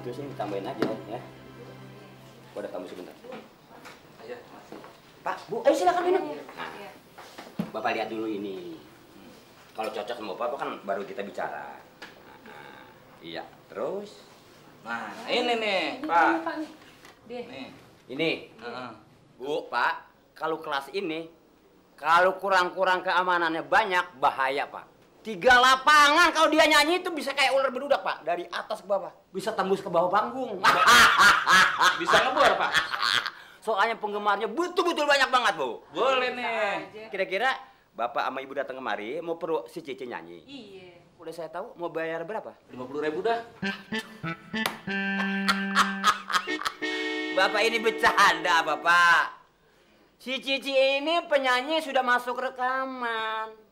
Terus ini ditambahin aja ya. Gua ada tamu sebentar. Ayo, masih. Pak, Bu, ayo silakan minum. Nah, Bapak lihat dulu ini. Kalau cocok sama Bapak kan baru kita bicara. Nah, iya, terus. Nah, ini nih, Pak. Nih. Ini, Bu, Pak, kalau kelas ini, kalau kurang-kurang keamanannya banyak, bahaya, Pak. 3 lapangan kalau dia nyanyi itu bisa kayak ular beludak, Pak. Dari atas ke bawah. Bisa tembus ke bawah panggung. Bisa ngebor, Pak. Soalnya penggemarnya betul-betul banyak banget, Bu. Boleh nih. Kira-kira Bapak sama Ibu datang kemari, mau perlu si Cici nyanyi? Iya. Boleh saya tahu mau bayar berapa? 50.000 dah. Bapak ini bercanda, Bapak. Si Cici ini penyanyi sudah masuk rekaman.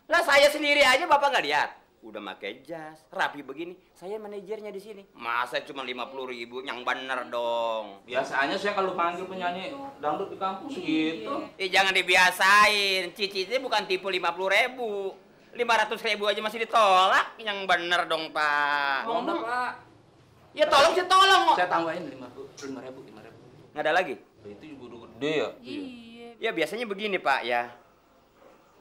Lah saya sendiri aja Bapak nggak lihat. Udah pakai jas, rapi begini. Saya manajernya di sini. Masa cuma 50.000, yang bener dong. Biasanya saya kalau panggil penyanyi dangdut di kampung segitu. Jangan dibiasain. Cici ini bukan tipe 50.000. 500.000 aja masih ditolak. Yang bener dong, Pak. Ngomong, Pak. Ya tolong sih tolong. Saya tambahin 5.000. Nggak ada lagi? Itu juga udah gede ya. Iya. Ya biasanya begini, Pak, ya.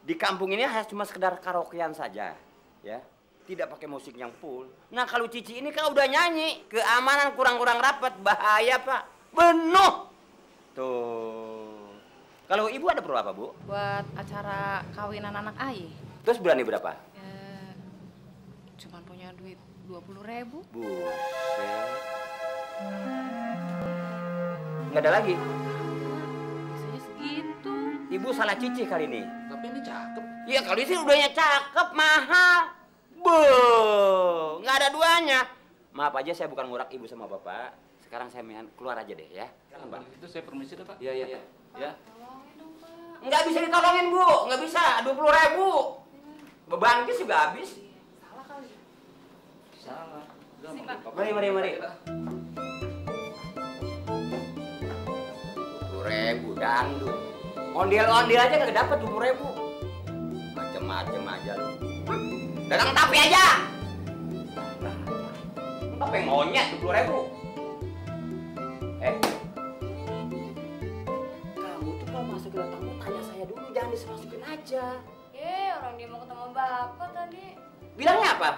Di kampung ini hanya cuma sekedar karaokean saja, ya. Tidak pakai musik yang full. Nah, kalau Cici ini kan udah nyanyi, keamanan kurang-kurang rapat, bahaya, Pak. Penuh. Tuh. Kalau Ibu ada perlu apa, Bu? Buat acara kawinan anak Ai. Terus berani berapa? Cuman punya duit 20.000. Buset. Nggak ada lagi. Biasanya segitu. Ibu salah Cici kali ini. Tapi ini cakep. Iya, kalau ini udahnya cakep, mahal. Nggak ada duanya. Maaf aja saya bukan ngurak Ibu sama Bapak. Sekarang saya keluar aja deh ya. Silakan, Pak. Itu saya permisi deh, Pak. Iya. Ya. Tolongin dong, Pak. Nggak bisa ditolongin, Bu. Nggak bisa. 20.000. Beban kis juga habis. Salah kali. Salah. Udah, Sini, Pak. Mari. 20.000 dangdut. Ondel-ondel aja nggak dapet 20.000. Macem-macem aja lu. Dagang tapi aja. Tapi monyet 20.000. Kamu tuh kalau masuk ke tamu tanya saya dulu, jangan dimasukin aja. Orang dia mau ketemu bapak tadi. Bilangnya apa?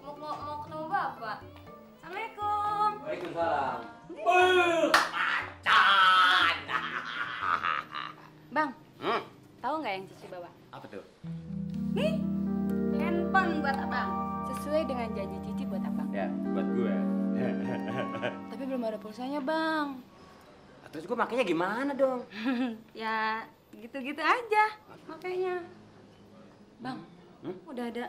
Mau ketemu bapak. Assalamualaikum. Waalaikumsalam. Macan. Bang, tahu nggak yang Cici bawa? Apa tuh? Nih, handphone buat abang. Sesuai dengan janji Cici buat abang. Ya, buat gue. Tapi belum ada pulsanya, Bang. Terus gue makanya gimana dong? Ya, gitu-gitu aja makanya. Bang, udah ada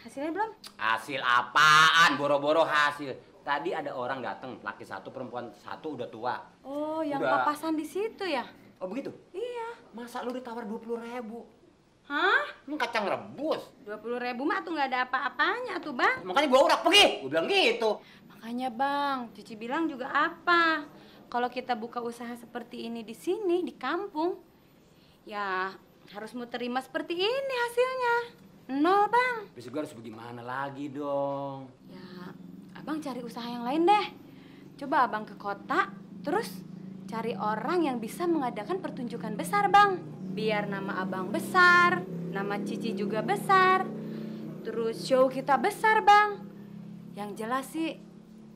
hasilnya belum? Hasil apaan? Boro-boro hasil. Tadi ada orang datang, laki 1, perempuan 1, udah tua. Oh, yang Udah. papasan di situ ya? Oh begitu? Iya. Masa lu ditawar 20.000? Hah? Ini kacang rebus. 20.000 mah tuh nggak ada apa-apanya tuh bang. Makanya gua urak pergi. Gua bilang gitu. Makanya, Bang, Cici bilang juga apa? Kalau kita buka usaha seperti ini di sini di kampung, ya harus mau terima seperti ini hasilnya. 0 bang. Terus gua harus bagaimana lagi dong? Ya, abang cari usaha yang lain deh. Coba abang ke kota, terus cari orang yang bisa mengadakan pertunjukan besar, Bang. Biar nama abang besar, nama Cici juga besar. Terus show kita besar, Bang. Yang jelas sih,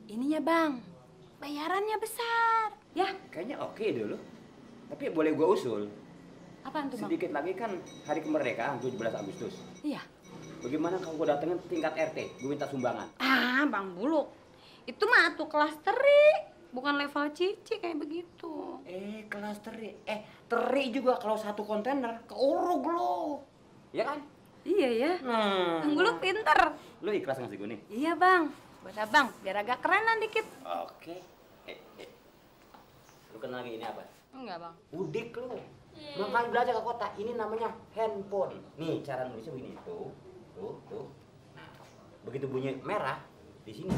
ininya, Bang, bayarannya besar. Ya, Kayaknya oke dulu. Tapi boleh gua usul. apaan tuh, Bang? Sedikit lagi kan hari kemerdekaan 17 Agustus. Iya. Bagaimana kalau gua datengin tingkat RT, gua minta sumbangan. Ah, Bang Buluk. Itu mah tuh kelas teri. Bukan level Cici kayak begitu. Kelas teri. Teri juga kalau 1 kontainer keurug lo. Ya kan? Iya ya. Bang Buluk pinter. Lu ikhlas ngasih gue nih? Iya, Bang. Buat abang, biar agak kerenan dikit. Oke. Lu kenal lagi ini apa? Enggak, Bang. Udik lu. Makanya belajar ke kota. Ini namanya handphone. Nih, cara nulisnya begini. Tuh. Nah, begitu bunyi merah, di sini.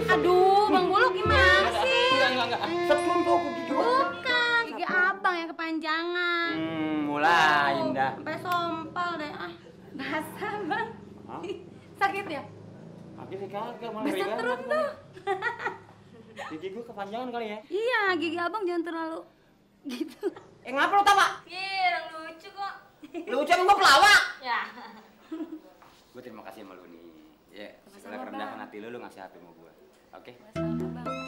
Aduh, Bang Buluk gimana sih? Enggak. Setrum tuh aku dijual. Bukan, gigi abang yang kepanjangan. Mulai dah. Sampai sompal deh. Ah, basah, Bang. Hah? Sakit ya? Akhirnya kagak malah Bisa banget turun gua tuh. nih. Gigi gua kepanjangan kali ya. Iya, gigi abang jangan terlalu gitu. Ngapa lu tawa? Iya, lucu kok. Lucu emang gua pelawak. Ya. Gua terima kasih sama lu nih. Ya, Sama-sama, segala kerendahan Bang. hati lu ngasih hati sama gua. Oke? Sama, Bang.